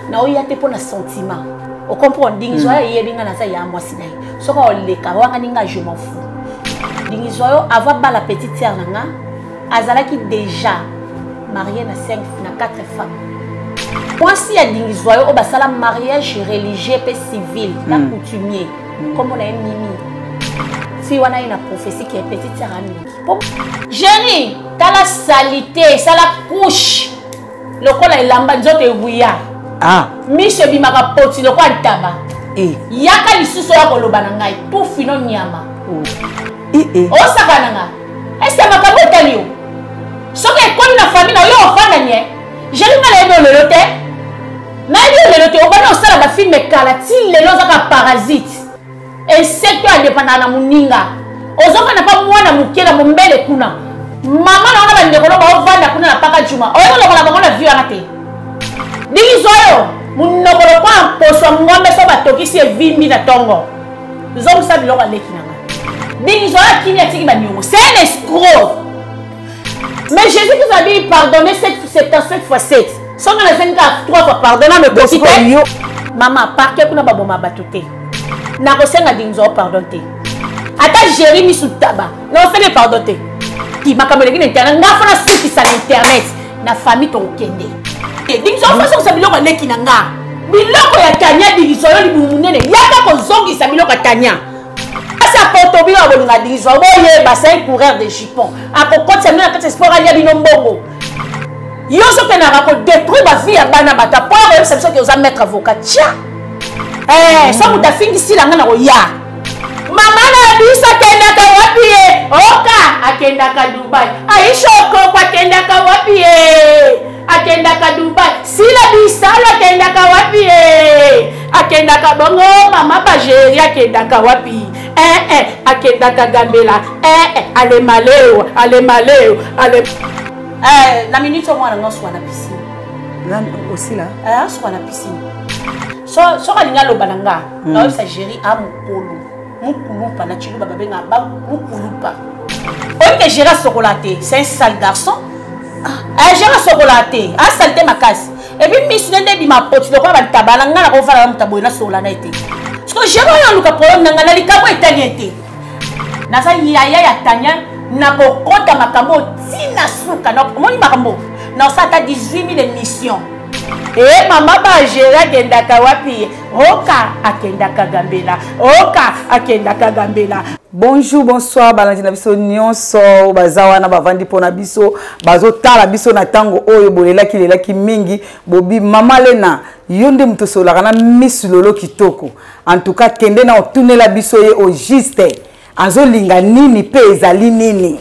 Naoya te mpo na sentiment. Ocomprendre Dingizo oyo ayebi nga naza ya mwasi na ye. Soki oleka wangani nga je m'en fous. Dingizo oyo avant bala petite sœur na nga azalaki déjà marié na 5 na 4 femmes. Mwasi ya Dingizo oyo basala mariage religieux pe civil na coutumier. Kombo na ye Mimi. Fille wana ye na prophétie ke petite sœur andoki. Jerry, tala salite, sala couche lokola elamba nzoto ewuya. Ah. Miso ebimaka poti lokola ntaba. Eh. Yaka lisusu oya koloba na ngai tufi no nyama. Oh. Eh, eh. Osaka na nga. Est-ce que makambo etali yo? Soki ekoli na famille na yo ofanda nye. Jerry nga nayebi yo lelo te. Nayebi yo lelo te, obanda osala ba film kala ti lelo ozaka parasite. Insecte oyo adepandaka na moninga. Ozofanda pa mwana moke na mombele kuna. Mama na wana bandeko no baovanda kuna na paka juma. Oyo lokola bango na vie wana te. Dingizo yo munoko lokola mposo ya ngombe so batokisi evimbi na tongo. Zongisa biloko aleki na nga. Dingizo yo akimi atiki baniongo. C'est un escroc. Mais Jésus nous a dit pardonner 77 fois 7. Soki nasengi kaka 3 fois pardon na mekoki te. Mama, parquet kuna baboma bato te. Nakosenga Dingizo pardon te. Ata Jerry misu taba, nakosenga pardon te. Ki makambo eleki na internet, nga fana sukisa na internet, na famille tokokende. Dingizo fo sokisa biloko aleki na nga. Biloko ya Tania Dingizo yo libumu munene, yaka kozongisa biloko ya Tania. Asa poto bino ya bolinga Dingizo, boyeba c'est un coureur de jupon. Akokotisa bino na kati ya sport alia bino mbongo. Yo ozokendaka kodétruire bavie ya bana bato mpo ya koyebisa biso ke oza maître avocat tia eh, so moto afingisi na ngai na koya mama na biso akendaka wapi ye oka akendaka Dubai Aisha Okoko akendaka wapi ye akendaka Dubai Sila Bisalo akendaka wapi ye akendaka bongo mama Bajeri akendaka wapi eh, eh, akendaka Gambela eh, eh, alemaleo alemaleo ale Eh, na minute oyo mwana nga osuka na piscine. Nani osila? Eh, asuka na piscine. So soki alingi aloba na nga, naoyebisa Jerry a mokolo. Mukulupa na Tshiluba babenga ba mukulupa. Oyebi ke Jerry asokola te, c'est un sale garçon. Ah, Jerry asokola te, asali te makasi. Et puis misu nde ebima poti lokola bantaba na nga nakofala na moto boye nasokola na ye te. Siko Jerry oyo aluka problème na nga na likambo etali ye te. Naza yaya ya Tania nakokota makambo ntina suka omoni makambo nasala ata 18 000 émission e mama bagere akendaka wapi oka akendaka gambela oka akendaka gambela. Bonjour, bonsoir, balandi na biso nyonso baza wana bavandi mpona biso bazotala biso na ntango oyo bolelaki lelaki mingi bobi mama Lena yo nde moto osololaka na Miss Lolo kitoko. En tout cas kende na otunela biso ye au juste azolinga nini mpe ezali nini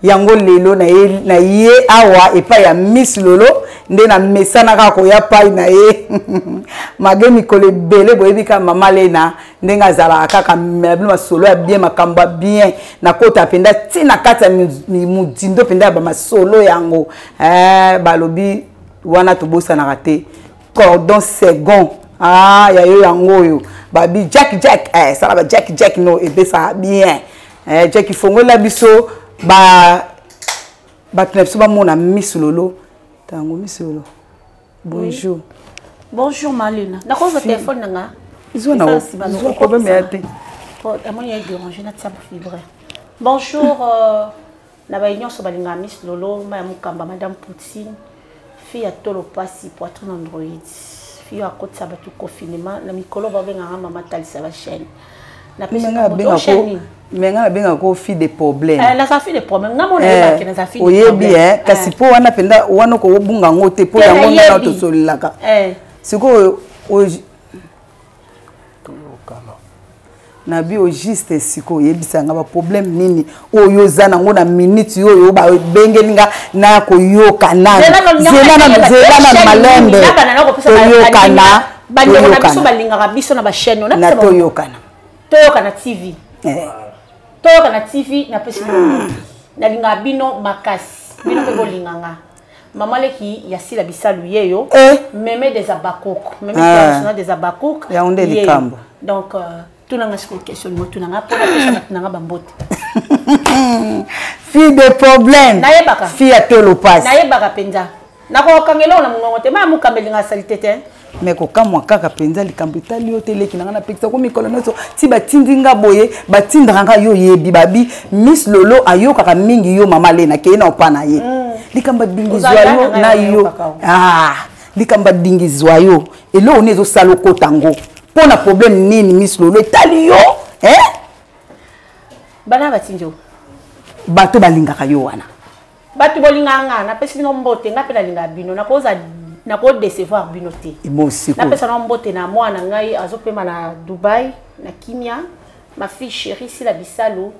yango lelo na ye, na ye awa epai ya Miss Lolo nde na mesana kaka koya pai na ye mage mikolo ebele boyebi kaka mama Lena ndenge azalaka kaka na bino masolo ya bien makambo ya bien nakota mpenza ntina kati ya modindo mpenza ya bamasolo yango eh, balobi wana tobosanaka te cordon second ah ya yo yango oyo babi jack jack eh, sala ba jack jack no epesaka bien eh, jack fongola biso ba bato na biso bamona Miss Lolo ntango Miss Lolo bonjour. Oui. Bonjour Maluna. Nakozwa téléphone na nga. Zwa na zwa problème ya te. Amoni ya déranger na tia fibre. Bonjour na baye nyonso balingaka Miss Lolo, ma ya Mukamba, Madame Poutine, fille ya tolo pasi, poitrine android. Fille akotisa bato confinement na mikolo babengaka mama talisa ba chaîne. Me nga nabengaka ko fille de problème. Naza fille de problème. Nga mona yebaki naza fille de problème. Oyebi kasi po wana mpenza wana okobunga yango te po yango ndana tosololaka. Sikoyo na bi au juste sikoyo oyebisa nga baproblème nini oyo oza nango na minute oyo babengeli nga na koyoka nanu zela nanu zela nanu malembe toyokana bandeko na biso balingaka biso na bachaîne na toyokana toyokana TV toyokana TV napesi bino nalingaka bino makasi bino mpe bolinga nga mama leki ya Sila Bisalu yeyo eh. meme des abakuk meme ah. des abakuk yango nde likambo donc tunanga sikoyo question mo tunanga mpo napesa bato nanga bambote. Fille de problème nayebaka fille ya tolo pasi nayebaka mpenza. Nakokanga eloko na mongongo te, maya mokamba elingaka salite te. Me kokamwa kaka mpenza likambo etali yo te, leki na ngai napekisa ko mikolo nyonso ti batindi nga boye, batindaka nga yo oyebi babi Miss Lolo ayokaka mingi yo mama Lena kei na opa na ye. Likambo adingizwa yo na yo, ah, likambo adingizwa yo eloko nini ezosala okota ngo mpo na problème nini? Miss Lolo etali yo eh? Bana batindi yo, bato balingaka yo wana. Bato bolingaka nga, napesi bino mbote. Nga mpe nalingaka bino, nakoza nakodecevoir bino te. Napesa na mbote na mwana ngai azopema na Dubai na kimia, ma fille chérie Sila Bisalu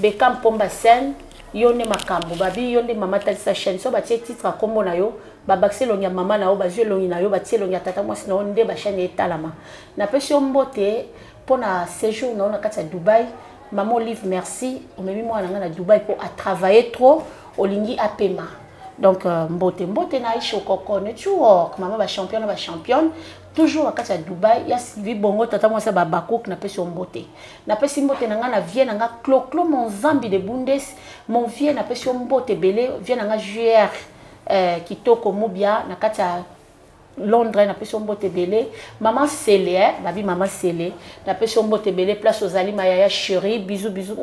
Beka Mpomba Sen. Yo nde makambo babi, yo nde mama talisa chaîne. So batie titre ya nkombo na yo, babakisi elongi ya mama na yo, bazwi elongi na yo, batie elongi ya tata mwasi na yo, nde bachaîne etalama. Napesi yo mbote mpo na séjour na yo na kati ya Dubai. Mama Olive, merci, omemi mwana na ngai na Dubai mpo atravaille trop, olingi apema. Donc mbote mbote na Aisha Okoko Network, mama bachampion na bachampionne toujours na kati ya Dubai, ya Sylvie Bongo, tata mwasi ya babakok. Napesi yo mbote, napesi mbote na ngai na vie na ngai Cloclo Monzambi de Bundes, mon vieux, napesi yo mbote ebele. Vie na ngai Jr Kitoko Mubia na kati ya Londres, napesi yo mbote ebele. Mama Sele, eh? Babi mama Sele, napesi yo mbote ebele place ozali, mayaya chéri, bisou bisou.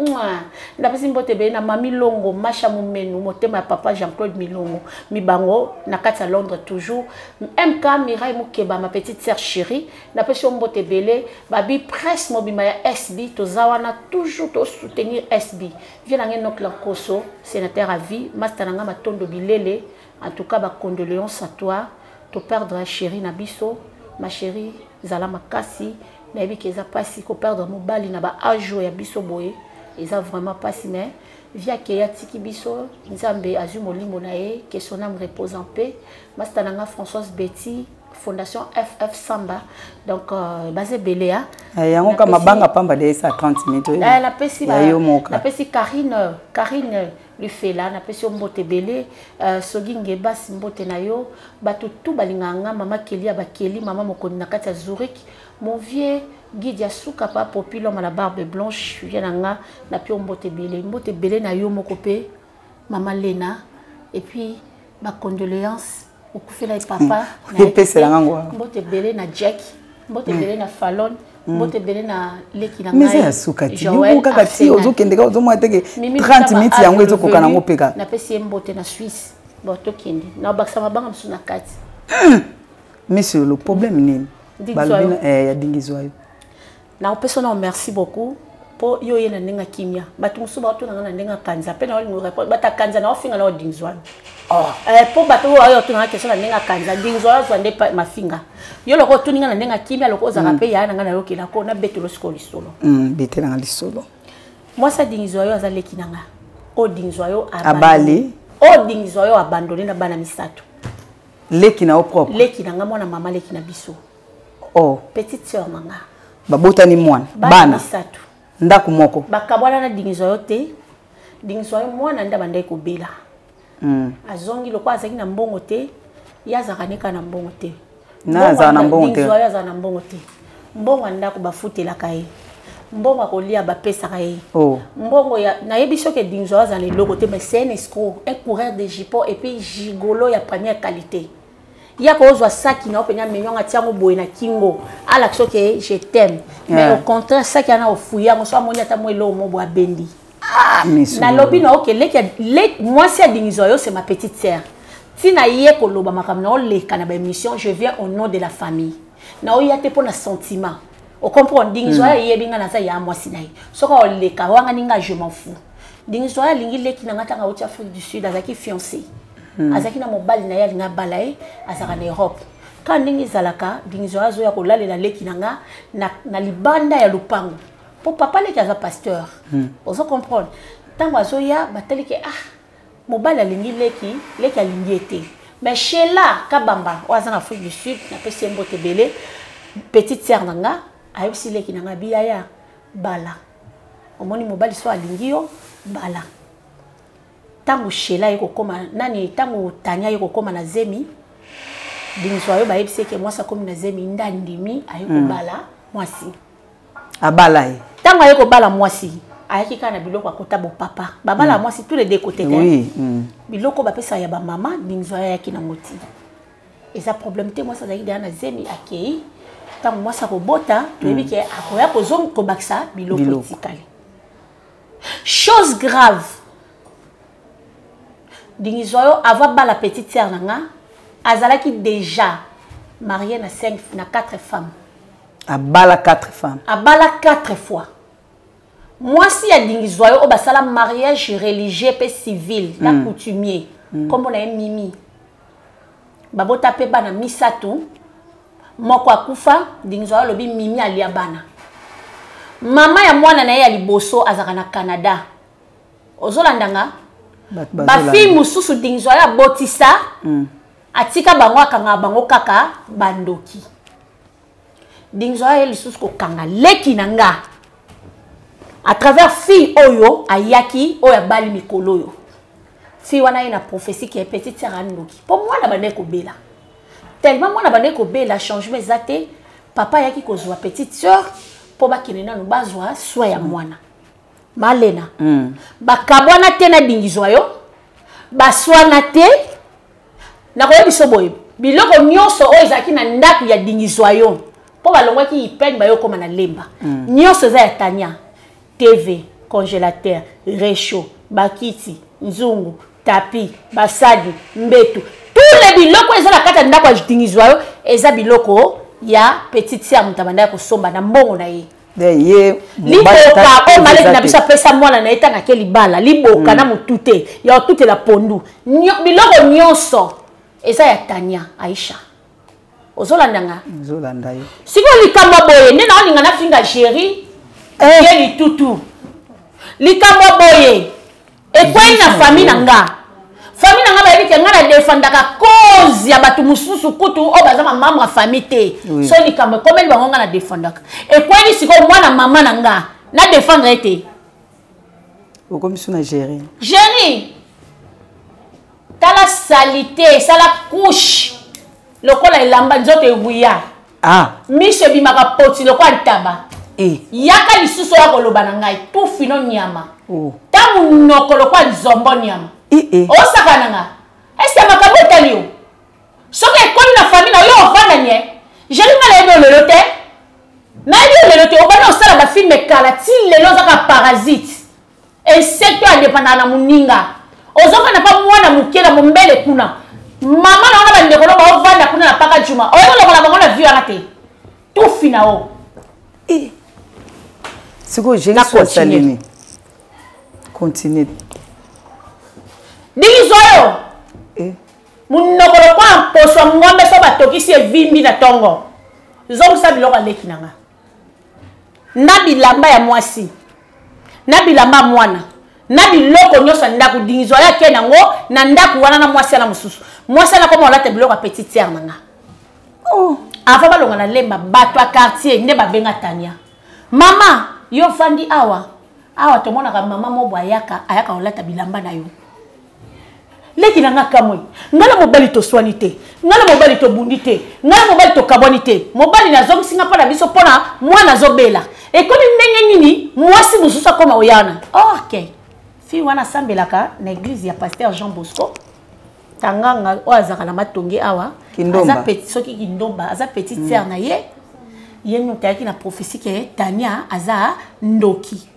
Napesi mbote ebele na mami Longo Masha Momenu, motema ya papa Jean-Claude Milongo Mibango na kati ya Londres toujours. MK Mirai Mukeba, ma petite sœur chérie, napesi yo mbote ebele. Babi presse mobima ya SB, toza wana toujours tosoutenir SB. Vie na ngai Nokla Nkoso, sénateur à vie, master na ngai Matondo Bilele. En tout cas, ba condoléances à toi. To perdre chérie na biso, ma chérie zala makasi, nayebi ke eza pasi ko perdre mobali na ba âge ya biso boye, eza vraiment pasi, mais via ke ya tiki biso, Nzambe azwi molimo na ye, que son âme repose en paix. Master na nga Françoise Betty, Fondation FF Samba, donc baze ebele ya yango ka mabanga pamba de esa 30 minutes. Napesi napesi Karine, Karine Lufela, napesi yo mbote ebele. Sogi Ngebasi, mbote na yo. Bato tu balingaka nga, mama Keli ya bakeli, mama mokonzi na kati ya Zurich, mon vieux guide ya suka pa Popi, l'homme à la barbe blanche, vie na nga, napi yo mbote ebele, mbote ebele na yo moko mpe mama Lena. Et puis ba condoléances, okufela ye papa. Epesela ngango. Mbote ebele na Jack, mbote ebele na Falon, mbote ebele na leki na ngai. Eza ya suka ti yo kaka ti ozokende kaka ozomona teke 30 minutes yango ezokoka nango mpe kaka. Napesi ye mbote na Suisse. Bon, tokende na obakisa mabanga mosusu na kati. Monsieur, le problème nini balobi ya dingizwa yo? Nakopesa nao merci beaucoup mpo yo oye na ndenge ya kimia. Bato mosusu baotuna nga na ndenge ya kanza mpe na olingo répondre bato ya kanza na ofinga na odingizwa yo mpo bato oyo ayo otuna nga question na ndenge ya kanza, dingizwa yo azwa nde mafinga. Yo loko otuni nga na ndenge ya kimia, loko ozalaka mpe yaya na ngai, nayokelako nabetelo sikoyo lisolo. Betelanga lisolo. Mwasi adingizwa yo aza leki na nga oyo dingizwa yo abali, oyo dingizwa yo abandone na bana misato. Leki na yo propre? Leki na nga, mwana mama leki na biso. Oh. Petite sœur na nga. Babotani mwana bana misato. Ndako moko. Bakabwana na dingizwa yo te. Dingizwa yo mwana nde abandaki kobela. Azongi lokola azalaki na mbongo te, ye azalaka ne kaka na mbongo te. Na azala na mbongo te. Dingizwa yo azala na mbongo te. Mbongo ya ndako bafutelaka ye, mbongo ya kolia bapesaka ye. Oh. Mbongo ya nayebi soki dingizwa aza na eloko te, mais c'est un escroc, un coureur de jupon et puis gigolo ya première qualité. Ya kozwa saki na yo mpenza, amemi yango, atia yango boye na kingo, alakisa oke je t'aime, mais au contraire saki wana ofuye yango, so amoni ata mwa eloko mo boye abendi. Ah, nalobi na oke leki mwasi adingizwa yo, c'est ma petite sœur. Ntina ye koloba makambo na oleka na baémission, je viens au nom de la famille na oya te mpo na sentiment, ocomprendre? Dingizwa yo ayebi nga naza ya mwasi na ye, soki oleka wangani nga, je m'en fous. Dingizwa yo alingi leki na nga ntango auti Afrique du Sud, azalaki fiancé, azalaki na mobali na ye, alingi abala ye, azalaka na Europe. Kaka ndenge ezalaka, dingizwa yo azoya kolalela leki na nga na libanda ya lopango mpo papa leki aza pasteur. Ozo comprendre? Ntango azoya, batali ke ah, mobali alingi leki, leki alingi ye te. Mais Shela Kabamba oyo aza na Afrique du Sud, napesi ye mbote ebele, petite sœur na nga, ayebisi leki na nga biyaya bala, omoni mobali so alingi yo, bala. Ntango Shela ye kokóma nani, ntango Tania ye kokóma na zemi, dingizwa yo bayebisi eke mwasi akómi na zemi, nde andimi aye kobala mwasi. Abala ye. Ntango aye kobala mwasi, Ayaki kaka na biloko akota bopapa babala mwasi tous les deux côtés te. Oui. Biloko bapesaka ya bamama, Dingizo ayaki nango ti eza problème te. Mwasi azalaki deya na zemi, akei. Ntango mwasi akobota, toyebi ke akoya kozonga kobakisa biloko etikali. Chose grave, Dingizo oyo avant bala petite sœur na nga azalaki déjà marié na 5, na 4 femmes. Abala 4 femmes? Abala 4 fois. Mwasi ya Dingizwa oyo basala mariage religieux mpe civil na coutumier, nkombo na ye Mimi. Babota mpe bana misato, moko akufa. Dingizwa oyo alobi Mimi alia bana. Mama ya mwana na ye ya liboso azalaka na Canada. Ozolanda nga? Bafille mosusu Dingizwa oyo abotisa, atika bango, akangaka bango kaka bandoki. Dingizwa aye lisusu kokanga leki na nga à travers fille oyo ayaki, oyo abali mikolo oyo. Fille wana ye na prophétie ke petite sœur andoki, mpo mwana bandaki kobela tellement, mwana bandaki kobela, changement eza te. Papa ayaki kozwa petite sœur mpo bakende nanu bazwa soin ya mwana. Malena, bakabwana te na Dingizwa yo, baswana te. Nakoyebi biso boye, biloko nyonso oyo ezalaki na ndako ya Dingizwa yo, mpo balongwaki ipene, bayo okóma na Lemba, nyonso eza ya Tania: TV, congélateur, réchaud, bakiti, nzungu, tapis, basadi, mbetu, tous les biloko eza na kati ya ndako ya Dingizwa yo eza biloko ya petite sœur. Moto abandaki kosomba na mbongo na ye. Ye liboka oyo maleki na biso apesa mwana na ye ntango ake libala, liboka na motu te ya kotutela pondu. Biloko nyonso eza ya Tania Aisha. Ozolanda nga? Ozolanda yo. Sikoyo likambo ya boye nde naolinga nafinga Géri. Ye litutu, likambo ya boye ekwei na famille na nga. Famille na nga bayebi ke nga na defendaka cause ya bato mosusu, kutu oyo baza bamembre ya famille te. So likambo ekomeli bango, nga na defendaka. Ekweli sikoyo mwana mama na nga, na défendre ye te. Okomi so na Géri. Géri, tala saleté esala couche lokola elamba, nzoto ewuya. Miso ebimaka poti lokola ntaba. Yaka lisusu oya koloba na ngai, tufino nyama. Ta monoko lokola nzombo nyama. Osaka na nga? Eske makambo etali yo? Soki ekoli na famille na yo, ovanda nye. Jeri, nga nayebi yo lelo te, nayebi yo lelo te. Obanda osala bafilme kala, ti lelo ozaka parasite, insecte oyo adépendaka na moninga. Ozofanda mpa mwana moke na mombele kuna, mama na wana, bandeko no baovanda kuna na paka juma, oyebi olokola bango na vie wana te. Tufi na o. Sikoyo Géri so asalemi, continue. Dingizo oyo, monoko lokola mposo ya ngombe so batokisi evimbi na ntongo. Zongisa biloko aleki na nga, na bilamba ya mwasi, na bilamba ya mwana, na biloko nyonso ya ndako. Dingizo oyo ake nango na ndako wana na mwasi wana mosusu. Mwasi wana koma olata biloko ya petite sœur na nga. Avant balonga na Lemba, bato ya quartier nde babenga Tania: "Mama, yo fandi awa awa, tomonaka mama mobo ayaka, ayaka kolata bilamba na yo." Leki na nga kamwe. Ngai na mobali toswani te, ngai na mobali tobundi te, ngai na mobali tokabwani te. Mobali nazongisi nga mpo na biso, mpo na mwana azobela. Ekomi ndenge nini mwasi mosusu akoma oyana? Ok, fille wana asambelaka na église ya pasteur Jean Bosco Tanganga oyo azalaka na Matonge awa. Aza petit, soki Kindomba, aza petite sœur na ye. Ye moto ayaki na prophétie ke Tania aza ndoki.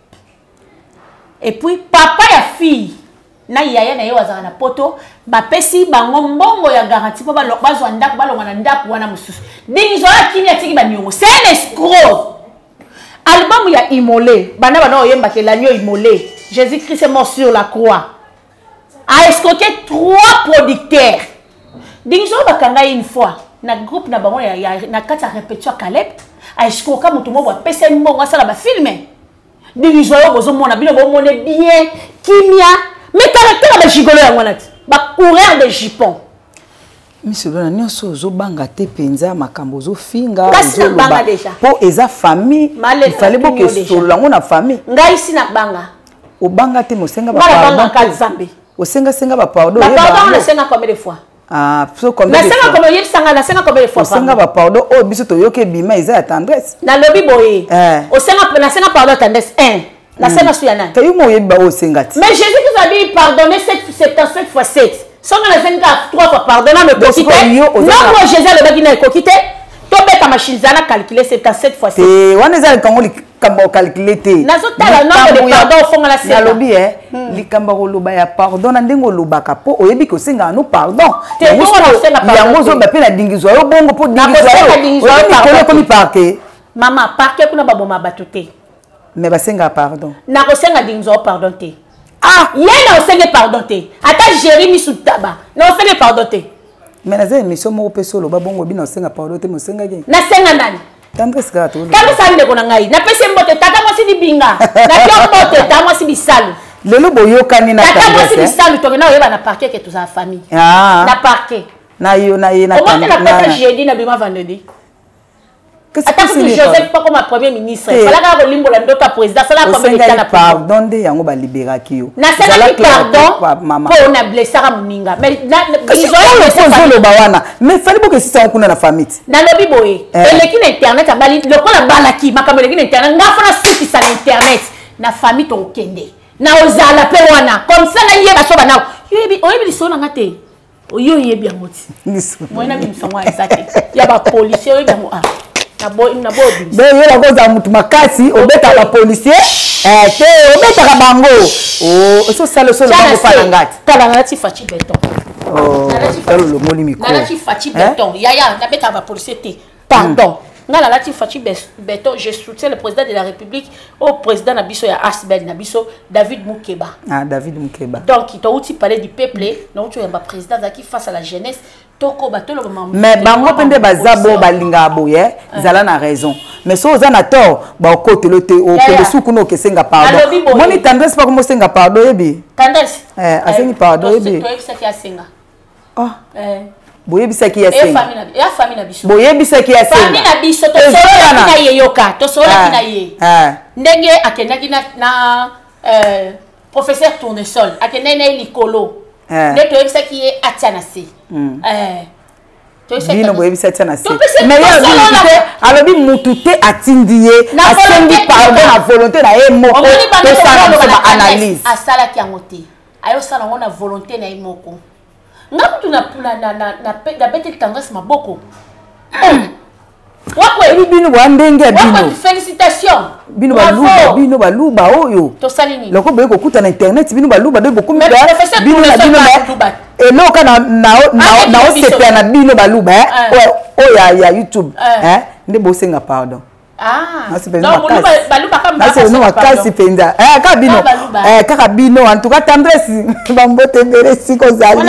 Et puis papa ya fille na yaya na ye oyo azalaka na Poto, bapesi bango mbongo ya garantie mpo bazwa ndako, balongwa na ndako wana mosusu. Dingizo akimi, atiki baniongo. C'est un escroc. Album ya Imole, bana bana oyembaka "L'agneau immolé, Jésus Christ est mort sur la croix", a escroqué trois producteurs. Dingizo oyo bakanga ye une fois na groupe na bango na kati ya répétition ya Caleb. Aescroka moto moko, apesa ye mbongo asala bafilme. Dingizo oyo bozomona, bino bomone bien kimia, mais caractère ya bagigolo yango wana ti bacoureur de jupon. Misolona nyonso, ozobanga te mpenza makambo ozofinga? Kasi nabanga déjà. Mpo eza famille, ifale boke solola yango na famille. Ngai si nabanga. Obanga te, mosenga. Bapardon Nzambe. Osengasenga bapardon. Bapardon nasenga combien de fois? Ah, so combien de fois? Combien? Oyebisanga nasenga combien de fois? Osenga bapardon oyo biso toyoki ebima, eza ya Tendresse. Nalobi boye, osenga, nasenga pardon ya Tendresse 1. Nasenga su ya nani? Te, yo mo oyebi baoyo osenga ti. Mais Jésus Christ abi pardonner 77 fois 7. Soki nasengi kaka 3 fois pardon, nano ekoki te. Nongo Jésus alobaki na ekoki te. Tobeta machine, zala calculer 77 fois 7. Te, wana eza likambo, likambo ya calculer te. Nazotala nombre de pardon ofonga na senga. Nalobi likambo ya koloba ya pardon na ndenge olobaka, mpo oyebi kosengaka no pardon. Yango ozoba mpe na dingizwa yo bongo, mpo dingizwa yo mikolo ekomi parke. Mama, parke kuna baboma bato te. Mais basengaka pardon. Nakosenga dingizwa yo pardon te. Ah, ye na osenge pardon te. Ata Jérémy Sutaba, na osenge pardon te. Mais naza émission moko mpe so oloba bongo, bino osenga pardon te, mosengaki. Nasenga nani? Tendresse kaka to. Tendresse ali ndeko na ngai. Napesi mbote tata mwasi libinga. Napesi mbote tata mwasi bisalu. Lelo boyokani na tata mwasi bisalu, tokenda oyeba na parquet ke tozala famille. Ah. Na parquet. Na yo na ye na tata. Omona na kota jeudi na bima vendredi. Ata kutu Joseph mpo akoma premier ministre, falaka kolimbola ndoto ya président, asalaka combien de temps na pardon nde yango baliberaki yo. Nasalaki pardon mpo na blessaka moninga. Ozoloba wana, mais fali bokesisa yango kuna na famille ti. Nalobi boye, eleki na internet, abali lokola balaki makambo eleki na internet, nga fo nasukisa na internet. Na famille tokokende na ozala mpe wana comme ça nayeba so banao. Oyebi lisolo na nga te, oyo oyebi yango ti moye nabimisa yango eza te ya bapolicier, oyebi yango naboyo kozala motu makasi, obetaka bapolicier te, obetaka bango, ososala osolobango na ngati. Tala, nalati Faci Beton. Tala, olongoli micro. Nalati Faci Beton, yaya. Nabetaka bapolicier te, pardon. Nga nalati Faci Beton, je soutiens le président de la République, au président na biso ya asbel na biso, David Mukeba. Ah, David Mukeba. Donc touti palais du peuple, nauti oyamba président, azalaki face à la jeunesse. Tokoba toloba. Mais bango mpe nde baza bo balingaka boye, zala na raison, mais so oza na tort, baokotelo te, okende su kuna okesenga pardon. Moni Tendresse mpa komosenga pardon, oyebi? Tendresse Asengi pardon, oyebi? Toyebisaki asenga. Boyebisaki ya senga? Ya famille na biso. Boyebisaki ya senga? Famille na biso, tosololaki na ye. Yoka, tosololaki na ye ndenge akendaki na professeur Tournesol, akendaki na ye likolo nde toyebisaki ye atia na se. Bino boyebisi atia na se, mais ye alobi mutu te atindi ye, asengi pardon na volonté na ye moko. Tosala biso baanalyse. Asalaki yango te, ayosala yango na volonté na ye moko. Nga kutu nabeteli Tendresse maboko. Ebi bino boya ndenge ya bino. Félicitation. Bino baluba, bino baluba oyo loko boye kokuta na internet, bino baluba nde bokomi bino na bino. Eloko naosepela na bino baluba oyo ya YouTube nde bosenga pardon. Nasepeli makasi mpenza, kaka bino, kaka bino. En tout cas, Tendresse, bambote ebele esika ozali.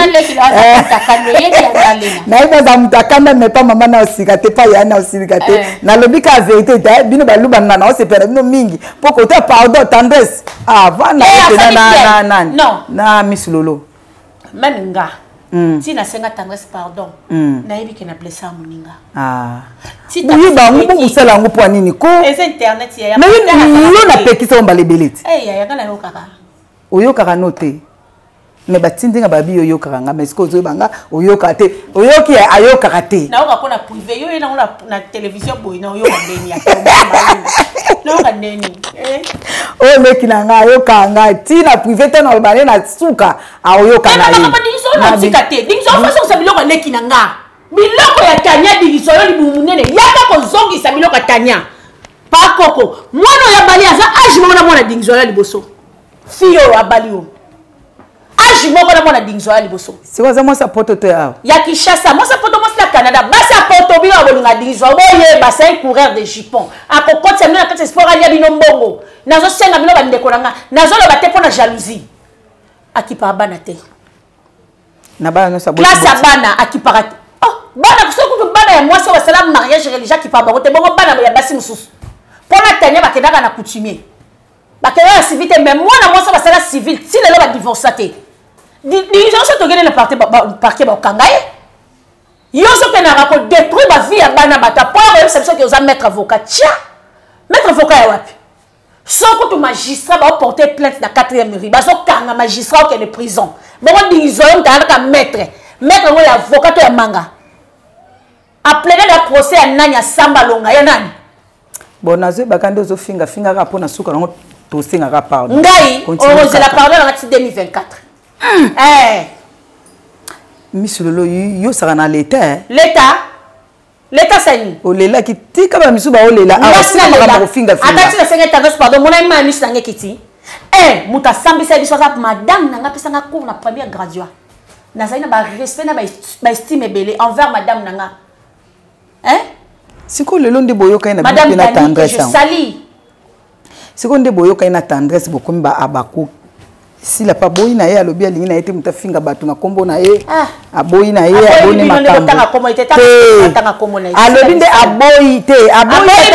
Nayebi aza moto akanda, mais pa mama na osika te, pa ya na osilika te. Nalobi kaka vérité te, bino baluba nga na osepela bino mingi mpo kote pardon. Tendresse avanda na nani na Miss Lolo. Même nga, ti nasenga Tendresse pardon, nayebi ke na blessa moninga. Boyeba yango, bo mosala yango mpo anini ko? Eza internet, yaya. Yo napekisa yo mbala ebele ti. Yaya, nayokaka. Oyokaka no te, mais batindi nga babi oyokaka nga, mais sikoyo ozoyeba nga oyokaka te, oyoki ayokaka te. Nayoka mpo na privé, yo ye nango na télévision boye, na oyoka ndeni ya nayoka ndeni. Oyo leki na nga ayokaka nga ti na privé te, na oloba nde na suka aoyoka na ye. Tika te, dingiso ofasongisa biloko ya leki na nga, biloko ya Tania. Dingiso yo libumu monene, yaka kozongisa biloko ya Tania. Pakoko mwana oyo abali aza age moko na mwana dingiso ya liboso. Fille oyo abali oyo age moko na mwana dingiso ya liboso. Sikoyo aza mwasi ya poto to awa? Ya Kinshasa. Mwasi ya poto, mwasi na Canada. Basi ya poto, bino ya bolinga dingiso, boyeba, c'est un coureur de jupon. Akokotisa bino na kati ya sport, alia bino mbongo. Nazosenga bino, bandeko na nga, nazoloba te mpo na jalousie. Akipaka bana te. Na bana nyonso? Classe ya bana akipaka te. Oh, bana soki kutu bana ya mwasi oyo basala mariage religieux, akipaka bango te. Bongo bana ya basi mosusu, mpona Tania bakendaka na coutumier, bakendaka na civil te. Mais mwana mwasi oyo basala civil, ti lelo badivorsa te. Nyonso tokende na parquet, bakokanga ye. Yo ozokendaka kodétruire bavie ya bana bato apoya koyebisa biso ke oza maître avocat. Tia maître avocat ya wapi? So kutu magistrat baoporte plainte na 4e rue, bazokanga magistrat, okende prison. Bongo dingizo yo moto ayalaka maître, maître yango ya avocat to ya manga aplaide na procès ya nani? Asamba longa ya nani? Bon, nazoyebaka nde ozofinga fingaka mpo na suka nango. Tosengaka pardon. Ngai okozela pardon nanga ti 2024. Eh. Misu lolo, yo osaka na leta, eh? Leta, leta sani. Olelaki, tika bamisu baolela awa, sila makambo kofinga finga. Ata tina senga tendresse pardon, mona ma misu nanga ekiti. Eh, moto asambisa biso aza madame nanga, apesanga cours na première graduat. Nazali na barespect na baestime ebele envers madame nanga, hein. Sikoyo lelo nde boyokani na bino mpe na tendresse. Sali. Sikoyo nde boyokani na tendresse, bokomi ba abaku. Sila mpe aboyi na ye, alobi alingi na ye te moto afinga bato na nkombo na ye. Ah. Aboyi na ye, aboni makambo te. Alobi nde aboyi te, aboyi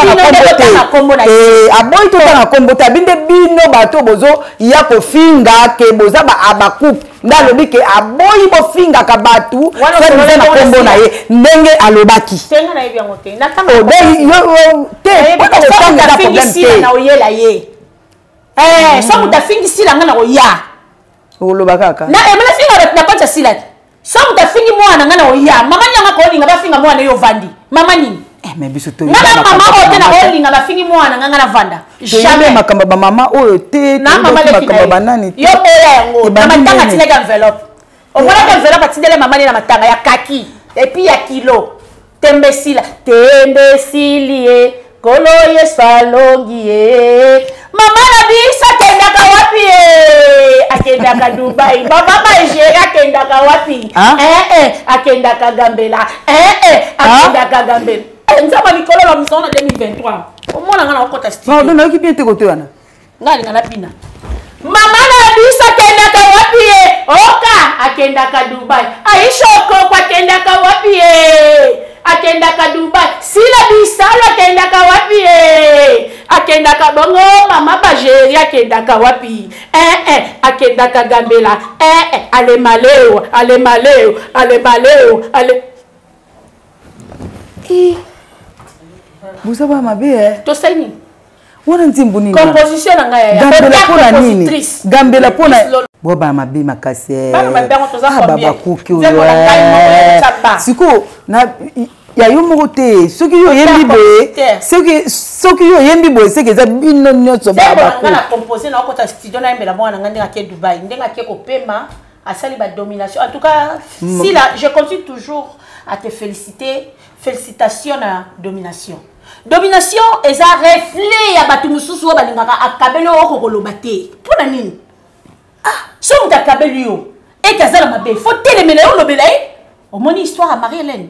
totanga nkombo te, aboyi totanga nkombo te. Abi nde bino bato bozoya kofinga ke boza ba abakupe, nde alobi ke aboyi bofingaka bato sadiza na nkombo na ye, ndenge alobaki te mpona kotanga eza problème te. Oyela ye. Eh, so moto afingi Sila, nga na koya. Oloba kaka. Na emela finga bato na kati ya Sila te. So moto afingi mwana, nga na koya. Mama nini anga kolinga bafinga mwana yo ovandi? Mama nini? Eh, mais biso nga na mama oyo te na kolinga bafingi mwana nga, nga na vanda. Jamais makambo bamama oyo te. Na mama leki na banani yo oya yango na matanga, atindaki enveloppe. Omonaki enveloppe atindeli mama ne na matanga ya kaki et puis ya kilo. Tembe esila, tembe esili ye, Nkolo Yesu alongi ye. Mama na biso akendaka wapi ye? Akendaka Dubai. Mama bagere akendaka wapi? Eh, eh, akendaka Gambela. Eh, eh, akendaka Gambela. Nzambe likolo la misolo na 2023, omona nga na okota studio. Pardon, nayoki bien te kote wana. Nga alinga na bina. Mama na biso akendaka wapi ye? Oka akendaka Dubai. Aisha Okoko akendaka wapi ye? Akendaka Dubai. Sila Bisalo akendaka wapi ye? Akendaka bongo. Mama Bageri akendaka wapi? Eh, eh, akendaka Gambela. Eh, eh, alemaleo, alemaleo, alemaleo, ale. Boza bana mabe, eh? Tosali nini? Wana nzembo nini? Composition na ngai. Gambela mpona nini? Gambela mpona bo bana mabe makasi. Babakuki oyo sikoyo ya yo moko te. Soki yo oyembi boye, soki yo oyembi boye, seke eza bino nyonso. Nga na compose, na okota studio, nayembela mwana na ngai ndenge ake Dubai, ndenge ake kopema, asali badomination. En tout cas, Sila, je continue toujours à te féliciter. Félicitations na domination. Domination eza reflet ya bato mosusu oyo balingaka akabeli oyo okokoloba te. Mpo na nini? Ah, so moto akabeli yo ete aza na mabe, fo telemela ye, olobela ye. Omoni histoire ya Marie Hélène?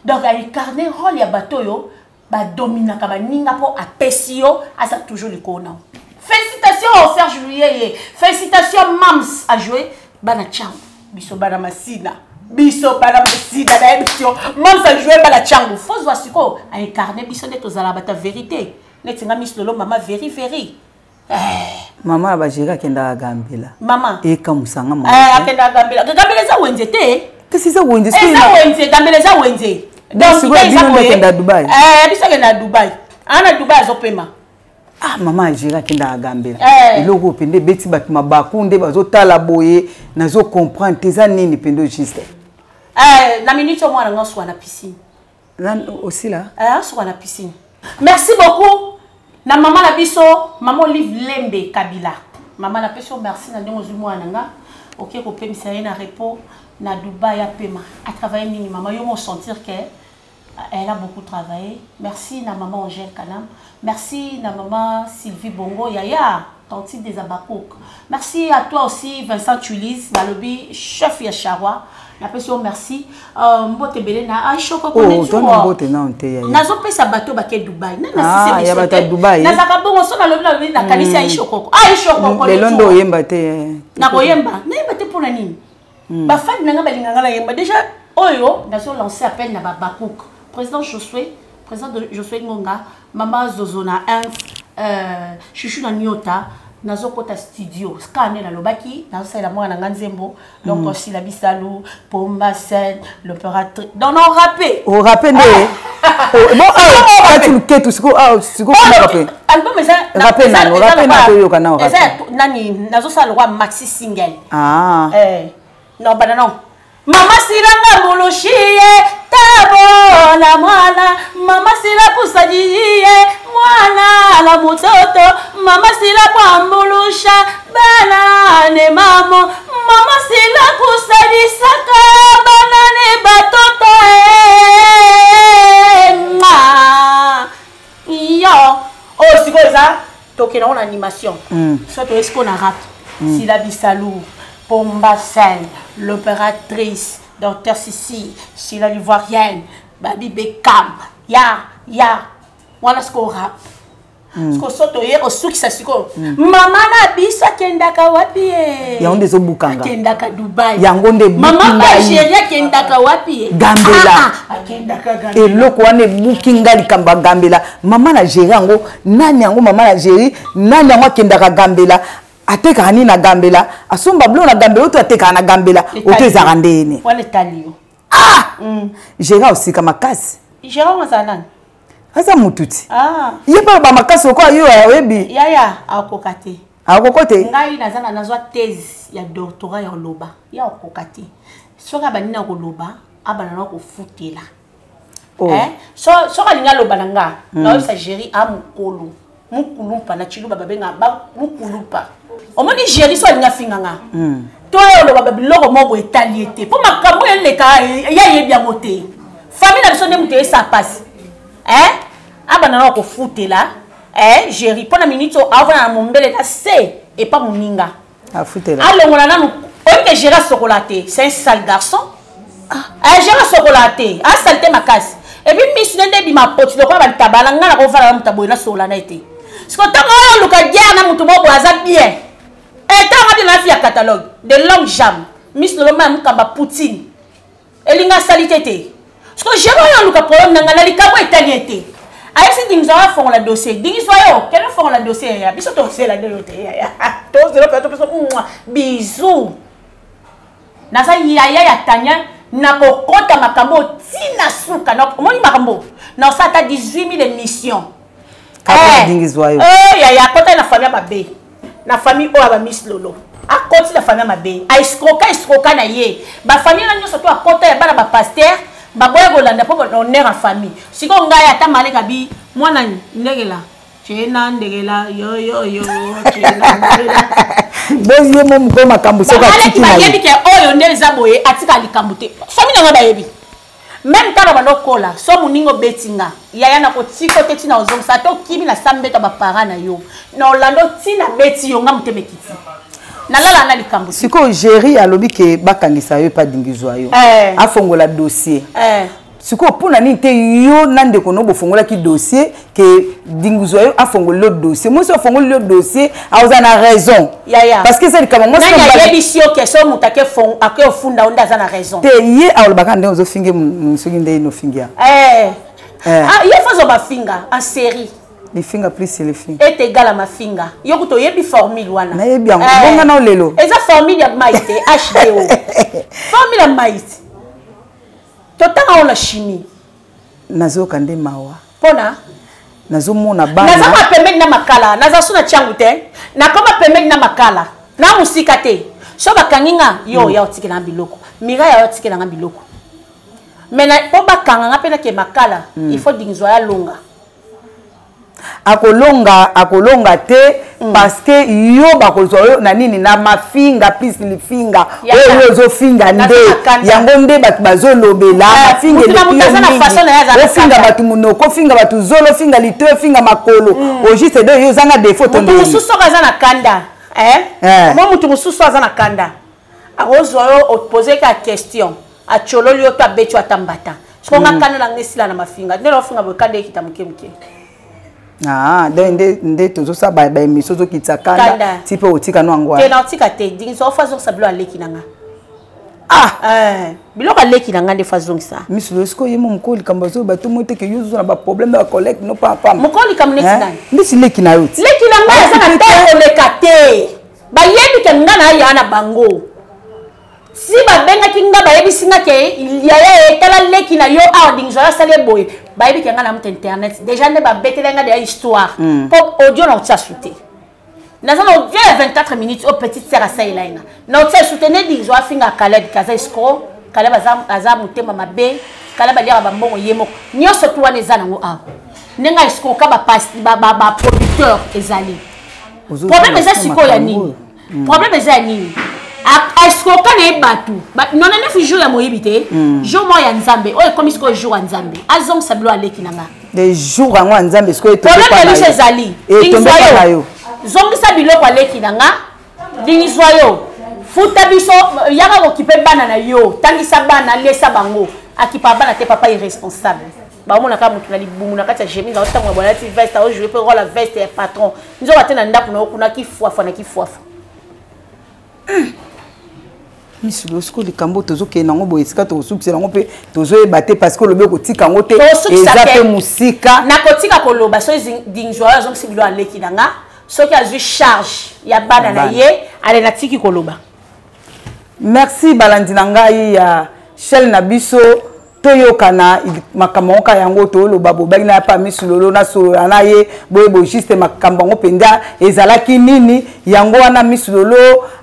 Donc aincarne rôle ya bato oyo badominaka baninga mpo apesi yo, aza toujours likolo na yo. Félicitations Serge Luyeye, félicitations Mams a joué bana Chango, biso bana Masina, biso bana Masina nayebi biso. Mams a joué bana Chango, fozwa sikoyo aincarne biso nde tozala bato ya vérité, neti nga Miss Lolo, mama veri veri. Mama ya bageri akendaka Gambela. Mama ekamusanga. Mama akendaka Gambela. Gambela eza wenze te. Kasi eza wenze. Eza wenze, Gambela eza wenze. Donc sikoyo bino nde akenda Dubai. Biso akenda Dubai, ana Dubai azopema. Ah, mama ageri akendaka Gambela. Eloko oyo mpenza ebeti bato mabaku nde bazotala boye, nazo comprendre te eza nini mpenza juste. Na minute oyo mwana nga osuka na piscine. Osila. Asuka na piscine. Merci beaucoup na mama na biso, mama Olive Lembe Kabila. Mama, napesi yo merci na ndenge ozwi mwana na nga, oke kopemisa ye na repos na Dubai, apema, atravaille mingi. Mama, yo mo sentir ke elle a beaucoup travaillé. Merci na maman Angèle Kanam, merci na maman Sylvie Bongo Yaya, tantine des Abakouk. Merci à toi aussi Vincent Tulis balobi chef ya Charwa, napesi yo merci. Mbote ebele na Aishoko. Mbote nano te. Nazopesa bato bake Dubai. Ya bato ya Dubai. Nazalaka bongo, so nalobi nakanisi Aishokoko, Aishokoko. Lelo nde oyemba te? Nakoyemba, nayemba te. Mpona nini? Bafani na nga balinganga nayemba déjà. Oyo nazo lance appel na babakouk, président Josué, président de Josué Ngonga, mama Zozo na 1, Chuchu na Nyota. Nazokota studio kaka nde nalobaki, nazosalela mwana na nga nzembo. Donc Sila Bisalu, Pomba Scène, l'opératrice, donc non, rappé. Orape nde bon kati luketu siko siko rape. Album eza. Rape nano, rape na toyoka nao. Eza nani? Nazosala lokwa maxi single. Ah. Eh, non, bana non. Mama Silanga moloshi ye tabo na mwana, mama Sila pusadi ye mwana na. Mutoto, mama sila kuambulusha bana ne mamo, mama sila kusalisaka bana ne batoto eh, ma yo oyo sikoyo eza tokende yango na animation. So toye sikoyo na rap. Sila Bisalu, Pomba Scène, l'opératrice Docteur Sisi, Sila l'ivoirienne, Babi Bekam, ya ya wana sikoyo rap. Sikoyo so toye kosukisa sikoyo. Mama na biso akendaka wapi ye? Yango nde ezobukanga. Akendaka Dubai. Yango nde ebuki Mama ngai. Algérie akendaka wapi ye? Gambela. Ah, ah, akendaka Gambela. Eloko wana ebuki nga, likambo ya Gambela. Mama na Géri yango nani? Yango mama na Géri nani? Yango akendaka Gambela, atekaka nini na Gambela? Asomba bilo na Gambela oto atekaka na Gambela oto ezalaka ndeni? Wana etali yo. Ah, Géri osika makasi. Gérard azala nani? Aza mutu ti. Ah. Ye mpe aloba makasi lokola yo, oyebi. Yaya akoka te. Akoko te. Ngai naza na nazwa thèse ya doctorat ya koloba. Ya akoka te. Soki abandi na koloba, abanda na kofutela. Oh. Eh? So soki alingi aloba na nga, naoyebisa Géri a mokolo mukulumpa na Chiluba babenga ba mukulumpa. Omoni Géri, so alingi afinga nga to oyo oloba babiloko moko boye etali ye te, mpo makambo oyo eleka ye ayebi yango te. Famille na biso nde moto eyesa pasi. Eh? Abanda na kofutela. Eh, Géri, mpo na minute oyo avanda na mombele na se epa moninga. Afutela. Alongola nanu. Oyebi ke Géri asokola te, c'est un sale garçon. Ah, Géri asokola te, asale te makasi. Et puis misu nde ebima poti lokola bantabala. Ngai nakofala na moto aboye, nasokola na ye te. Siko ntango oyo oluka guerre na moto moko boye aza bien, ntango abi na fi ya catalogue de longue jambe, misu loloma ya mokamba Poutine elinga asali te te. Siko Géri oyo oluka problème na ngai na likambo etali ye te, ayebisi Dingiso afongola dossier. Dingiso yo kende fongola dossier ya biso, tozela nde yo te yaya, tozela mpe topesa bisou. Naza yaya ya Tania, nakokɔta makambo oyo ntina suka. Omoni makambo nasala ata 18 000 émission. Kaka dingizwa yo. Eh, yaya akɔta na famille ya mabe, na famille oyo ya bamiss Lolo. Akɔti na famille ya mabe, aescroka escroka na ye bafamille wana nyonso to akɔta ya bana bapaster baboya kolanda mpo honneur ya famille. Sikoyo ngai ata maleka bi mwana ndengela cena ndengela yoyoyo cena ndengela. Boye mo moko makambo soki bamaleki atiki na ye. Bayebi ke oyo nde eza boye, atika likambo te. Famille nanga bayebi même ntango banda okola so moninga obeti nga, yaya na kotika te ntina ozongisa. Ata okimi na sa mbeto ya bapara na yo na olanda ntina beti yo, nga motema ekiti, nalala na likambo te. Sikoyo Géri alobi ke bakangisa yo epa dingizwa yo. Afongola dossier. Sikoyo mpona nini te yo na ndeko no bofongolaki dossier ke dingizwa yo afongoli yo dossier? Mwasi afongoli yo dossier, aoza na raison. Yaya. Parce que eza likambo mwasi nani na mobali- ayebisi yo ke so moto ake ofunda yo nde aza na raison? Te, ye alobaka ndenge ozofinge soki nde nofingi ya. Ah, ye fo azwa bafinga en série. Lifinga plus lifinga. Est égal à mafinga. Yo kuta oyebi formule wana. Nayebi yango. Bonga na lelo. Eza formule ya mai te, HDO, formule ya mai te. Totanga ngo na chimie. Nazoyoka nde mawa. Mpona nazomona naza bana. ma pembeni na makala, naza so na tiangu te, nakoma pembeni na makala na mosika te. So bakangi nga yo, ya otikela nga biloko, mira ya otikela nga biloko, mais mpo bakanga nga mpe nake makala, il faut dingizwa ya longa. Akolonga, akolonga te, parce que yo bakozwa yo na nini? Na mafinga plus lifinga. Yaka. Oyo yo ozofinga nde Naza na kanda. yango nde bato bazolobela. Mafinga Mutu na eleki mutu yo aza na mingi. façon na ye, aza na Ofinga kanda. bato monoko, ofinga bato zolo, ofinga lito, ofinga makolo, au juste de yo ozanga défaut to Motu ndeni. mosusu soki aza na kanda, eh? Mo motu mosusu aza na kanda, akozwa yo, opose ka question, atiololi yo to abeti yo ata mbata. Soko nga kanda na nga esila na mafinga nde naofinga boye, kanda ekita moke moke. Ah, donc nde tozosala baémission, ozokitisa kanda. Kanda. Ti mpe otika no yango te wana. Na otika te, dingisa ofo azongisa biloko aleki na nga. Ah. Biloko aleki na nga nde fo azongisa. Miso sikoyo ye mo mokolo likambo azoyoba to mo te ke yo ozoza na baproblème na bacollègue no papa. Mokolo likambo neti nani? Ndeti leki na yo ti. Leki na ngai aza na te koleka te. Bayebi ke nga na aya na bango. Si babengaki nga, bayebisi nga ke yaya etala leki na yo awa, dingizo asali ye boye, bayebi ke nga na moto internet déjà nde babeteli nga deya histoire. Mpo audio na otia su te, naza na audio ya 24 minutes oyo petite sœur asalela ye nga na otia su te. Nde dingizo afinga Caleb ke aza escroc, Caleb aza motema mabe, Caleb aliaka bambongo ye moko, nyonso tu wana eza nango awa. Ndenge escroka baproducteur ezali problème. Eza sikoyo ya nini? Problème eza ya nini? Escroka na ye bato 99 jour ya moyibi te, jour moko ya Nzambe oyo ekomi sikoyo jour ya Nzambe, azongisa bilo aleki na nga. De jour yango ya Nzambe sikoyo. Problème ya biso ezali yo. Zongisa biloko aleki na nga. Dingiswa yo, futa biso, yaka kokipe bana na yo, tangisa bana, lesa bango. Akipa bana te, papa irresponsable. Baomonaka motu na libumu na kati ya chemise, aotambola boye, alati veste, aojoue mpe role ya veste ya patron. Nzoka te na ndako na yo kuna kifwafwa na kifwafwa. Misolo sikoyo, likambo tozokende yango boye, esika tokosukisela yango mpe tozoyeba te, parce que olobi okotika yango te, eza mpe mosika. Nakotika koloba soki Dingzwa oyo azongisi bilo aleki na nga, soki azwi charge ya bana na ye. Ale, natiki koloba. Merci balandi na ngai ya chaîne na biso. Toyokana makambo yango kaka yango toloba. Bobaki na ya pa Misulolo, nasolola na ye boye bo juste makambo yango mpenza ezalaki nini. Yango wana Misulolo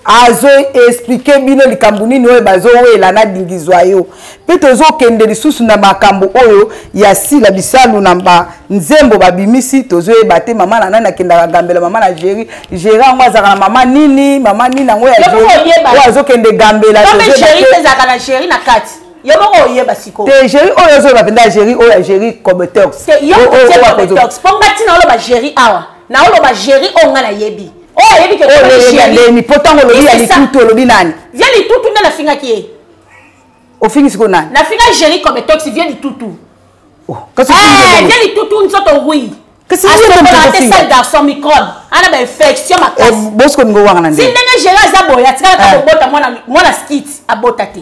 azo expliquer bino likambo nini oyo bazowela na Dingizwa yo. Mpe tozokende lisusu na makambo oyo ya Sila Bisalu na banzembo babimisi. Tozoyeba te mama na nani akendaka gambela. Mama na Géri, Géri yango azalaka na mama nini? Mama nini yango ya oyo azokende gambela? Ezalaka na Géri na kati, yo moko oyeba sikoyo. Te, Géri oyo ozoyeba mpenza, Géri oyo ya Géri Cobetox. Yo Cobetox, mpo nga ntina oloba Géri awa, naoloba Géri oyo nga nayebi, oyo ayebi ke leni. Mpo ntango olobi ya litutu, olobi nani? Vie litutu nde nafingaki ye. Ofingi sikoyo nani? Nafinga Géri Cobetox, vie litutu. Vie litutu, nzoto rui, asokolaka te, sale garçon, microbe ana bainfection makasi. Bosiko ningo wanga na si ndenge Géri aza boye, atikalaka kobota mwana skit, abota te.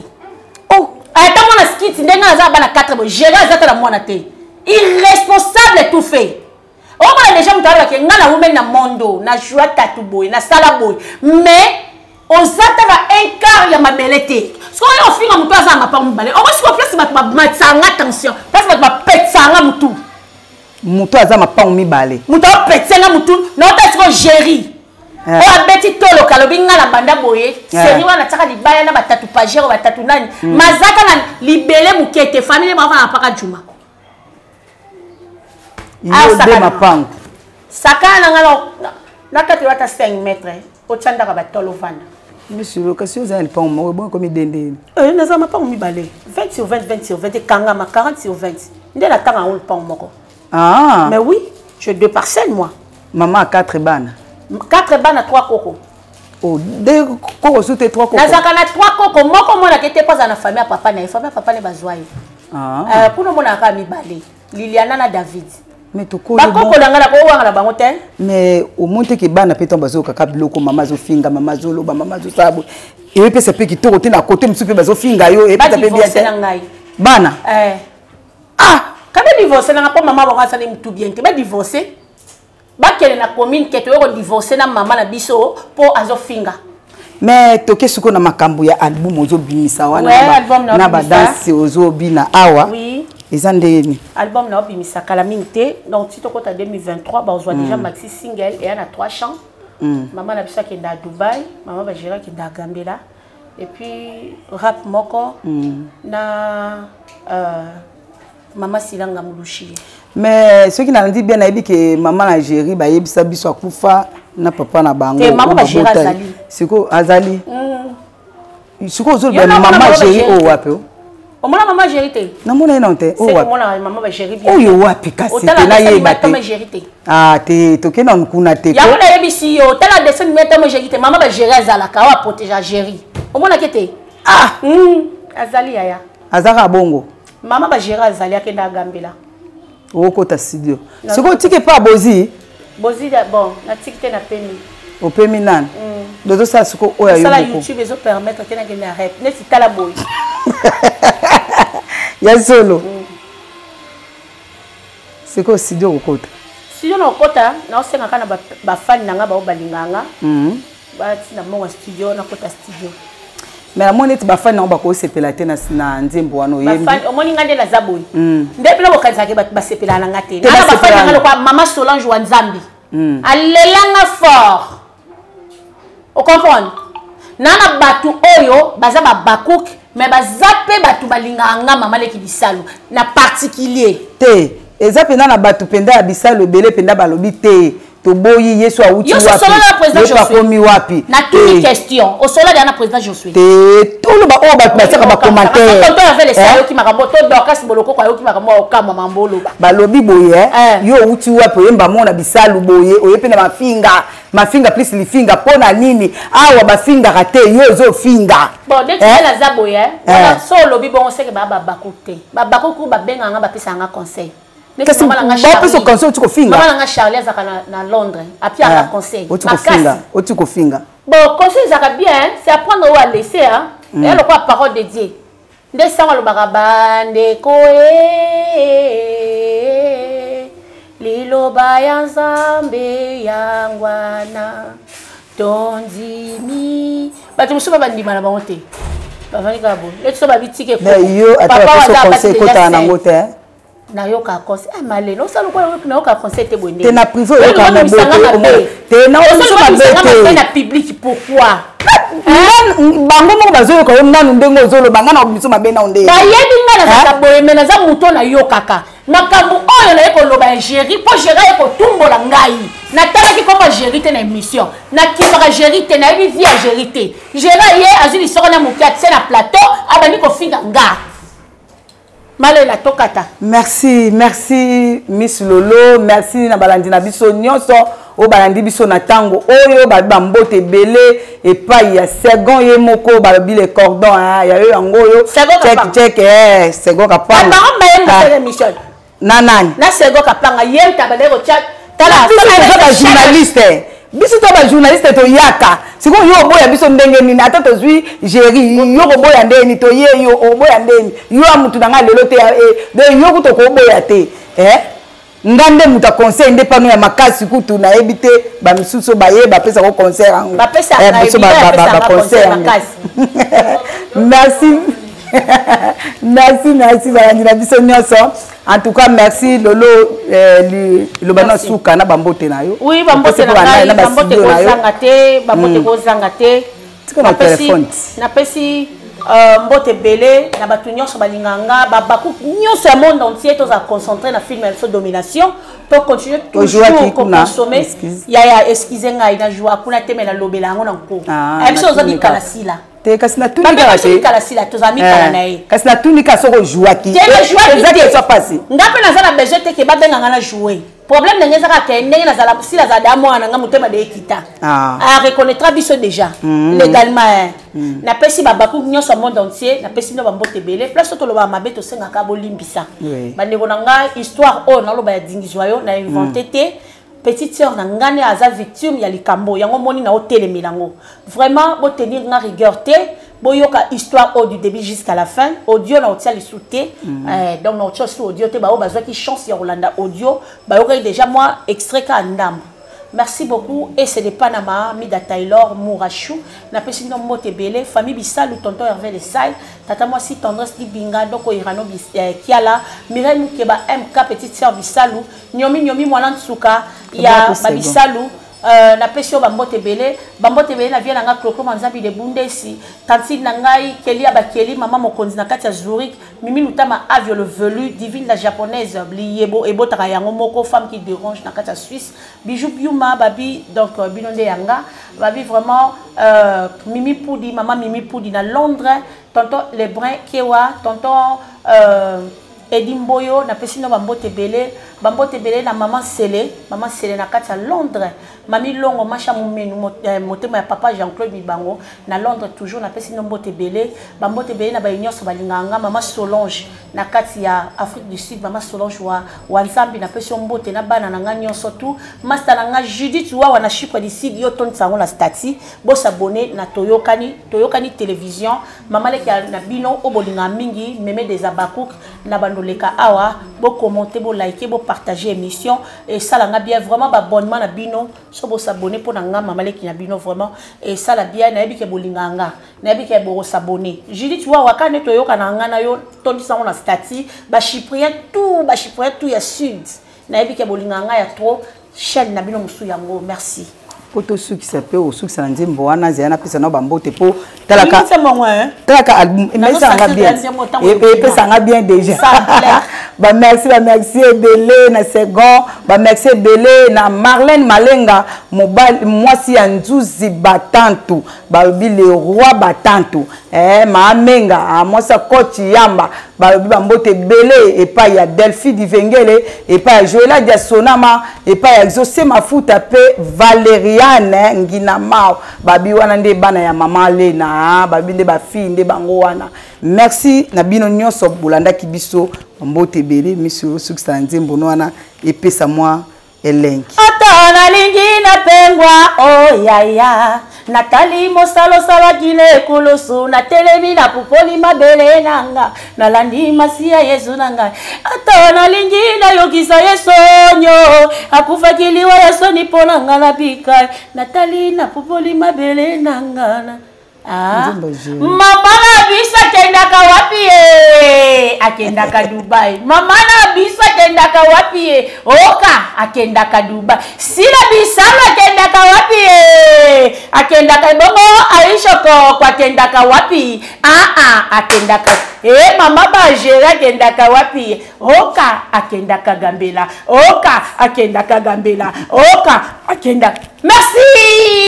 Ata mwana skit ndenge aza bana 4 boye, Géri aza ta na mwana te, irresponsable tout fait. Omona déjà moto alobaki nga na wumeli na mondo na joa tatu boye, nasala boye, mais oza taka un quart ya mabele te. Soki oyo ofinga moto aza na mapango mibale, okosi place bato bamatisanga tension, place bato bapetisa motu. Moto aza mapango mibale. Moto apetisanga motu naota siko Géri oyo abeti toloka, alobi nga na banda boye seri wana, tiaka libaya na batatu pagere, batatu nani mazaka na libele moke te, famille moko na paka juma. Yo de mapango. Sakana na nga nakati ata 5 mètre, otya ndaka batolo, ovanda. Misolo, kasi oza na lipango moko bongo ekomi dendeni. Naza mapango mibale, 20 sur 20, 20 sur 20, ekangama 40 sur 20 nde natanga yango lupango moko. Ah. Mais oui, j'ai deux parcelles, moi. Mama a 4 bana. 4 bana, 3 koko. Oh, deux koko su te, 3 koko. Nazalaka na 3 koko. Moko omonaka ete mpo aza na famille ya papa na ye, famille ya papa na ye bazwa ye. Ah. Kuna omonaka kaka mibale, Liliana na David. Mais tokoli. Bakoko na ngai nakowanga na bango te. Mais omoni te ke bana mpe ntango bazokaka biloko, mama azofinga, mama azoloba, mama azosala boye, eyepesa mpe kitoko te. Na kote mosusu mpe bazofinga yo, eyepesa mpe bien te. Na ngai. Bana. Eh. Ah. Kabe divorce nanga mpo mama bango asali mutu bien te, badivorce, bakende na commune ke toye kodivorce na mama na biso mpo azofinga. Mais toke sikoyo na makambo ya album ozobimisa wana. Ouais, album na badanse ozobina awa. Oui. Eza ndenge nini? Album na obimisa kala mingi te, donc ti tokota 2023, bazwa déjà maxi single eya na 3 chants. Mama na biso akenda à Dubai, mama bagéri akenda à Gambela, et puis rap moko na mama Silanga Mulushi. Mais soki nalandi bien, nayebi ke mama na Géri bayebisa biso akufa na papa na bango. Te, mama bagéri azali. Sikoyo azali. Sikoyo ozoloba mama Géri oyo wapi o? Omona mama Géri te? Namona ye nano te. Oyo wapi? Omona mama bagéri bien. Oyo wapi kasi te, nayeba te. Ah te, tokende nanu kuna te. Yango nayebisi yo, tala dessin animé tamo Géri te, mama bagéri azalaka oyo aprotege Géri, omonaki te? Ah. Azali yaya. Azaka bongo. Mama bagéri azali, akenda agambela. Okota studio sikoyo, otiki epa Bozi? Bozi, bon, natiki te, napemi. Opemi nani? Dozosala sikoyo oyo ya yo moko. YouTube ezopermettre te nakende na rep neti tala boye. Ya solo, sikoyo studio okokota? Studio na okota, naosengaka na bafani na nga bao balingaka nga, batina mbongo ya studio, nakota studio. Mais namoni neti bafani nango bakosepela te na nzembo wana oyembi. Omoni nga nde naza boye nde mpena bokanisaka bato basepelaka na nga te. Nana bafani na nga lokwa mama Solange wa Nzambi alelanga fort, ocomprendre? Na bato oyo baza babakuke, mais baza mpe bato balingaka nga mama leki Bisalu na particulier. Te. Eza mpenza na bato mpenza ya bisalo ebele mpenza balobi te, toboyi Yesu awuti wapi, akomi wapi? Natuni eh. question, osola deya na président Josué te, toloba oyo bato batiaka bacommentaire. Makambo to Dorcas Bolokoko ayoki makambo aokamwa mambo oloba. Balobi boye, eh. Yo owuti wapi, oyemba mona bisalu boye, oye mpe na mafinga, mafinga plus lifinga, mpo na nini awa bafingaka te, yo ozofinga? Bon, neti eh? Naza boye wana, so olobi bongo seke baa babaku te, babakuku babengaka nga, bapesaka nga conseil. Kasi bapesa conseil, oti kofinga. Mama nanga Charlie azalaka na Londres, apiaka conseil. Oti kofinga, oti kofinga. Bon, conseil ezalaka bien, c'est à prendre ou à laisser, hein. Eya lokola parole de Dieu nde sango alobaka, bandeko e, liloba ya Nzambe yango wana tondimi. Bato mosusu ba bandima na bango te, bavandi kaka boye neti so babitike. Yo ata bapesa conseil, ekotaka nango te. Nayoka conseil, ah, malelo osala lokola nayoka conseil te boye. Te, na privé oyoka mabe te, na oso mabe te. Na public pourquoi? Bango moko bazoyoka yo nanu ndenge ozoloba, nga na biso mabe nao nde. Bayebi nga nazalaka boye, me naza moto nayokaka makambo oyo naye koloba ya Géri, mpo Géri aye kotumbola ngai. Natalaki kombo Géri te na émission, nakipaka Géri te, nayebi vie ya Géri te. Géri ye azwi lisoko na moke, atie na plateau, abandi kofinga nga. Malela, tokata. Merci, merci Miss Lolo, merci na balandi na biso nyonso oyo balandi biso na ntango oyo. Babi bambote ebele epai ya Second ye moko, balobi le cordon ya yo yango oyo, check check, eh, Second Kapanga na nani? Na Second Kapanga ye ntabale kotia. Tala, biso toza bajournaliste, biso to bajournaliste toyaka sikoyo. Yo oboya biso ndenge nini? Ata tozwi Géri, yo koboya ndenge nini? Toye, yo oboya ndenge nini? Yo ya mutu na ngai lelo te, donc yo kutu okoboya te. Nga nde moto ya conseil nde pano ya makasi kutu nayebi te, bamisusu baye bapesako conseil yango, biso baconseil yango. Merci, merci, merci balandi na biso nyonso. En tout cas, merci Lolo. Liloba na suka na bambote na yo. Oui, bambote na ngai, bambote kozanga te, bambote kozanga te. Tika na telefone. Napesi mbote ebele na bato nyonso balingaka nga, babaku nyonso ya monde entier. Tozala concentré na film ya biso Domination, to continue toujours koconsommer. Yaya, excuse ngai, na joua kuna te, me nalobela yango na nko biso oza mikala sila. Te, kasi natuni kaka te. Mikala sila, toza mikala na ye. Kasi natuni kaka soki ojouaki. Eza question pasi. Nga mpe naza na besoin te ke babenganga na joue. Problème ndenge ezaka ke ndenge nazala sila, azala da mwana na nga, motema de ekita, areconnaîtra biso déjà légalement. Napesi babaku nyonso ya monde entier, napesi bino bambote ebele. Place oyo tolobaka mabe, tosengaka bolimbisa. Bandeko na ngai, histoire oyo naloba ya dingizwa yo na inventé te. Petite sœur na ngai nde aza victime ya likambo yango, moni na otelemela yango. Vraiment, botenir nga rigueur te, boyoka histoire oyo du début jusqu'à la fin. Audio na otia lisu te. Donc na otia su audio te. Baoyo bazwaki chance ya kolanda audio bayokaki déjà mwa extrait ka ndambo. Merci beaucoup. Et c'est de Panama, Mida Taylor Mourachou, napesi bino mbote ebele. Famille Bisalu, tonton Hervé Lesai, tata mwasi Tendresse Dibinga, doko Irano Kiala, Mireille Mukeba, MK, petite sœur Bisalu, Nyomi Nyomi, mwana nsuka ya babisalu. Napesi yo bambote ebele, bambote ebele na vie na nga Kloklo Manzambi de Bundesi, tantine na ngai Keli ya Bakeli, mama mokonzi na kati ya Zurich, Mimi Lutama, Avio le Velu, Divine la Japonaise, liyebo ebotaka yango moko, femme qui dérange na kati ya Suisse, Bijou Biuma babi. Donc bino nde yanga babi vraiment. Mimi Pudi, mama Mimi Pudi na Londres, tonton Lebrun Kewa, tonton Edi Mboyo, napesi no bambote ebele, bambote ebele na mama Sele, mama Sele na kati ya Londres, mami Longo Masha Mumenu, motema ya papa Jean-Claude Mibango na Londres toujours, napesi no mbote ebele, bambote ebele na baye nyonso balingaka nga, mama Solange na kati ya Afrique du Sud, mama Solange wa Nzambi, napesi yo mbote na bana na nga nyonso tout, master na nga Judith Wawa na Chypre du Sud. Yo tondisa yango na statut, bosabone na Toyokani, Toyokani Télévision. Mama leki na bino oyo bolingaka mingi, Meme des Abakouk na bandoleka awa, bokommente, bolike, bopartage émission, esalanga bien vraiment. Baabonnement na bino, so bosabone mpo na nga mama leki na bino, vraiment esala bien. Nayebi ke bolingaka nga, nayebi ke bokosabone. Judith Wawa ka nde toyoka na nga na yo, tondisa yango na statut. Bachyprien tout, bachyprien tout ya sud, nayebi ke bolingaka nga ya trop. Chaîne na bino mosusu yango, merci. Mpo tosukisa mpe osukisa na nzembo wana, zela napesa nao bambote mpo talaka, talaka album, epesanga bien, epesanga bien déjà. Bamerci, bamerci ebele na second, bamerci ebele na Marlène Malenga, mobali mwasi ya Nzuzi Batantu, balobi le roi Batantu, eh, Maamenga, ah, mwasi ya coach Yamba, balobi bambote ebele epai ya Delphi Divengele, epai ya Joela Diasonama, epai ya Exaucé Mafuta mpe Valeriane Nginamao. Babi wana nde bana ya mama Lena, babi nde bafille nde bango wana. Merci na bino nyonso bolandaki biso, mbote ebele. Miso osukisa na nzembo no wana epesa mwa elengi. Ata nalingi napengwa o oh, yaya, natali mosala osalaki na ekulusu, natelemi napupoli mabele na nga, nalandi masiya Yesu na ngai. Ata nalingi nayokisa ye sonyo, akufaki liwa ya soni mpo na nga nabika, natali napupoli mabele na nga. Ah. Mama na biso akendaka wapi ye? Akendaka Dubai. Mama na biso akendaka wapi ye? Oka akendaka Dubai. Sila Bisalo akendaka wapi ye? Akendaka ebongo. Aisha Koko akendaka wapi? Aa ah, ah, akendaka e mama Bagere akendaka wapi ye? Oka akendaka Gambela. Oka akendaka Gambela. Oka akendaka. Merci.